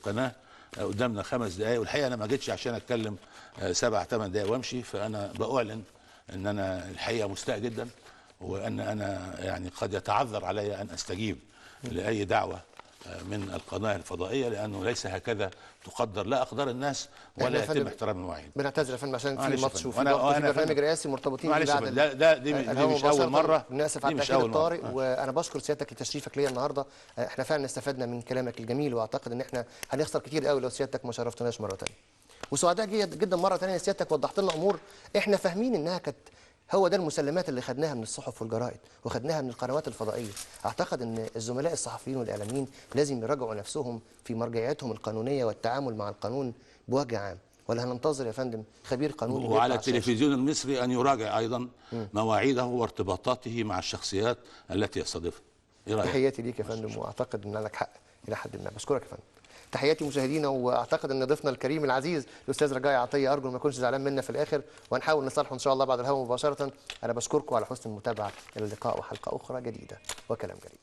القناة قدامنا 5 دقائق، والحقيقة انا ما جيتش عشان اتكلم 7 8 دقائق وامشي. فانا باعلن ان انا الحقيقة مستاء جدا، وان انا يعني قد يتعذر علي ان استجيب لاي دعوه من القناة الفضائيه، لانه ليس هكذا تقدر لا اقدار الناس ولا يتم احترام المواعيد. بنعتذر يا فندم عشان في ماتش وفي برنامج رئاسي مرتبطين بيه بعد. ده دي مش اول مرة. بنأسف على التأخير الطارئ. وانا بشكر سيادتك لتشريفك ليا النهارده. احنا فعلا استفدنا من كلامك الجميل، واعتقد ان احنا هنخسر كتير قوي لو سيادتك ما شرفتناش مرة ثانية. وسعداء جدا مرة ثانية سيادتك وضحت لنا امور احنا فاهمين انها كانت هو ده المسلمات اللي خدناها من الصحف والجرائد وخدناها من القنوات الفضائية. أعتقد أن الزملاء الصحفيين والإعلاميين لازم يراجعوا نفسهم في مرجعياتهم القانونية والتعامل مع القانون بوجه عام، ولا هننتظر يا فندم خبير قانوني؟ وعلى التلفزيون المصري أن يراجع أيضا مواعيده وارتباطاته مع الشخصيات التي يستضيفها. إيه رأيك؟ تحياتي ليك يا فندم، وأعتقد أن لك حق إلى حد ما. بشكرك يا فندم. تحياتي مشاهدينا، واعتقد ان ضيفنا الكريم العزيز الاستاذ رجاء عطية ارجو ما يكونش زعلان منا في الاخر، وهنحاول نصالحه ان شاء الله بعد الهواء مباشرة. انا بشكركم على حسن المتابعه، الى اللقاء وحلقه اخرى جديدة وكلام جديد.